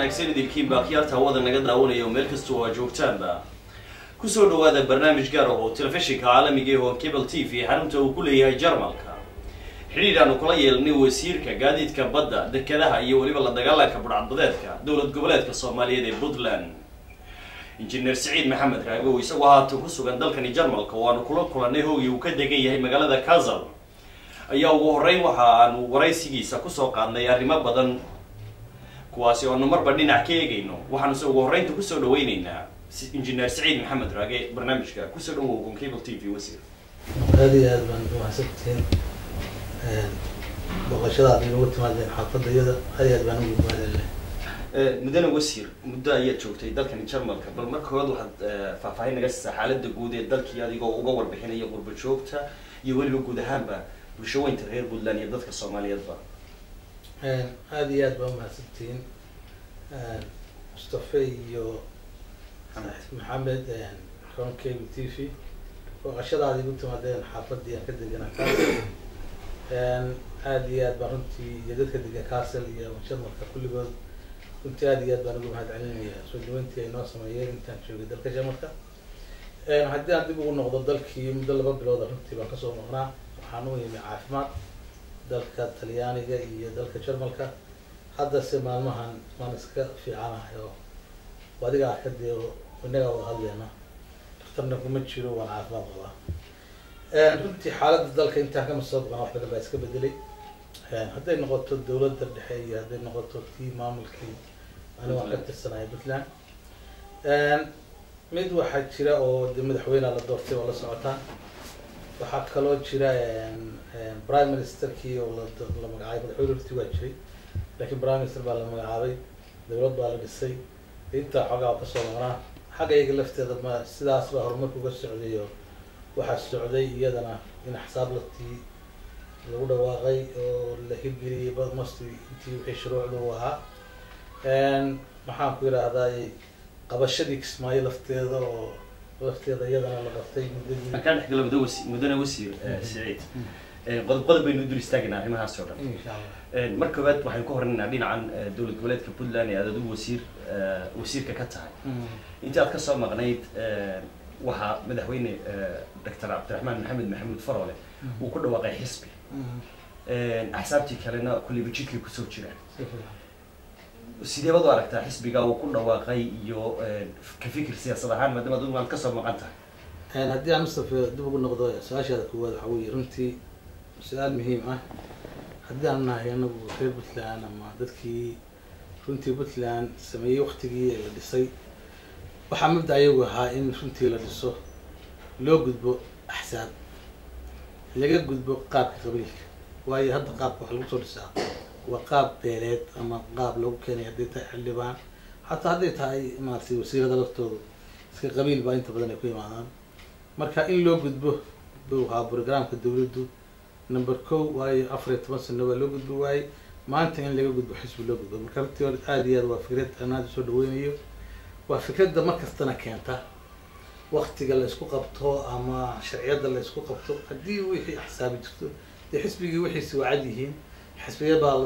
Wanaagsan idinkiin baa khiyaarta hawada naga daawanaya oo meel kasta oo aa joogtaanba kusoo dhawaada barnaamij gaar ah oo telefishinka caalamiga ee Horn Cable TV xarunta uu ku leeyahay Jarmalka xidhiir aanu kula yeelnay wasiirka gaadiidka badda, dekedaha iyo weliba la dagaalanka budhcadbadeedka dowlad goboleedka Soomaaliyeed ee Puntland, Injineer Siciid Maxamed Raage, oo isagoo haatan ku sugan dalkani Jarmalka oo aanu kula kulannay hoogii uu ka degan yahay magaalada Kassel, ayaa ugu horreyn waxa aanu waraysigiisa kusoo qaadnay arrimo badan, kuwaasi oo aanu marba dhinac ka eegayno. Waxaanu se ugu horreynta kusoo dhaweyneynaa Injineer Siciid Maxamed Raage barnaamijka. Kusoo dhawow Horn Cable TV, wasiir. Aada iyo aad baan umahadsantihiin booqashadaad inagu timaadeen xaafadda iyada. Aad iyo aad baan ugu mahadcelinahay. Mudane wasiir, muddo ayaad joogtay dalkani Jarmalka. Bal marka hore waxaad faahfaahin naga siisaa xaaladda guud ee dalkii, adigoo uga warbixinaya qurba joogta iyo weliba guud ahaanba bulshaweynta reer Puntland iyo dadka Soomaaliyeedba. Aada iyo aad baan umahadsantihiin, Mustafe iyo Maxamed, Horn Cable TV, booqashadaad igu timaadeen xaafadii aan ka deganaa Kassel. Aada iyo aad baan runtii, iyo dadka degan Kassel iyo Jarmalka kulligood, runtii aada iyo aad baan ugu mahad celinaya soo dhaweyntii ay noo sameeyeen intaan joogay dalka Jarmalka. Haddii aan dib ugu noqdo dalkii, muddo 2 bilooda runtii baan kasoo maqnaa. Waxaan u imi caafimaad dalka Talyaaniga iyo dalka Jarmalka. Haddase maalmahan waan iska fiicanahay oo adiga arka, dee inagaa wada hadleyna, daktarna kuma jiro, waan caafimaad qabaa. Runtii xaaladda dalka intaan kama soo baqan wax badan baa iska bedelay, hadday noqoto dawladda dhexe iyo hadday noqoto tii maamulkii aniga waan ka tirsanaya Puntland. Mid waxaa jira oo de madaxweynea la doortay, waa la socotaan. Waxaa kaloo jira prime ministerkii oo la magacaabay. Madaxweyne hortii waa jiray, lakin prime minister baa la magacaabay, dawlad baa la dhisay. Intaa xoogaa oo kasoo maqnaa xagga iyaga lafteeda ma sidaas baa horumarka uga socday, oo waxaa socday iyadana in axsaab laftii lagu dhawaaqay oo la hirgeliyay mostly intii wixii shuruucda u ahaa. Maxaan ku yidhaahdaa, qabashadii Kismaayo lafteeda oo lafteeda iyadana la qabtay muddadii. Markaan dhex galo, mudane wasiir Siciid, qodob qodob baynu u dul istaagaynaa arrimahaas oo dhan. Insha Allah. Marka koowaad waxaynu ka horreynaa dhinacan dowlad goboleedka Puntland ee aad adigu wasiirka ka tahay. Intii aad kasoo maqnayd waxaa madaxweyne Doctor Cabdiraxmaan Maxamed Maxamuud Farole uu ku dhawaaqay xisbi, axsaabtii kalena kulliba jidkay kusoo jiraan. Si fiican. Sidee baad u aragtaa xisbiga uu ku dhawaaqay iyo ka fikir siyaasad ahaan, maadaama adigu aad kasoo maqan tahay? Haddii aan, Mustafa, dib ugu noqdo su-aashaada koowaad, waxaa weeye runtii su-aal muhiim ah. Haddii aan nahay anagu reer Puntland ama dadkii runtii Puntland sameeyey waktigii la dhisay, waxaa mabda ayagu ahaa in runtii la dhiso, loo gudbo axsaab, laga gudbo qaabka qabiilka. Waayo, hadda qaabka wax lagu soo dhisaa waa qaab beeleed ama qaab lagu keenay. Hadday tahay xildhibaan, xataa hadday tahay maaragtay wasiirada laftoodu, iska qabiil baa inta badan ay ku imaadaan. Marka in loo gudbo buu ahaa programka dawladdu number 1. Waayo, 14 sano baa loo gudbo waayey. Maanta in laga gudbo, xisbi loo gudbo, marka runtii aada iyo aad waa fikrad aan aada usoo dhaweynayo. Waa fikradda mar kastana keenta waktiga la isku qabto ama sharciyadda la isku qabto. Haddii wixii axsaabi jirto, dee xisbigii wixiisi waa cad yihiin, xisbiya baa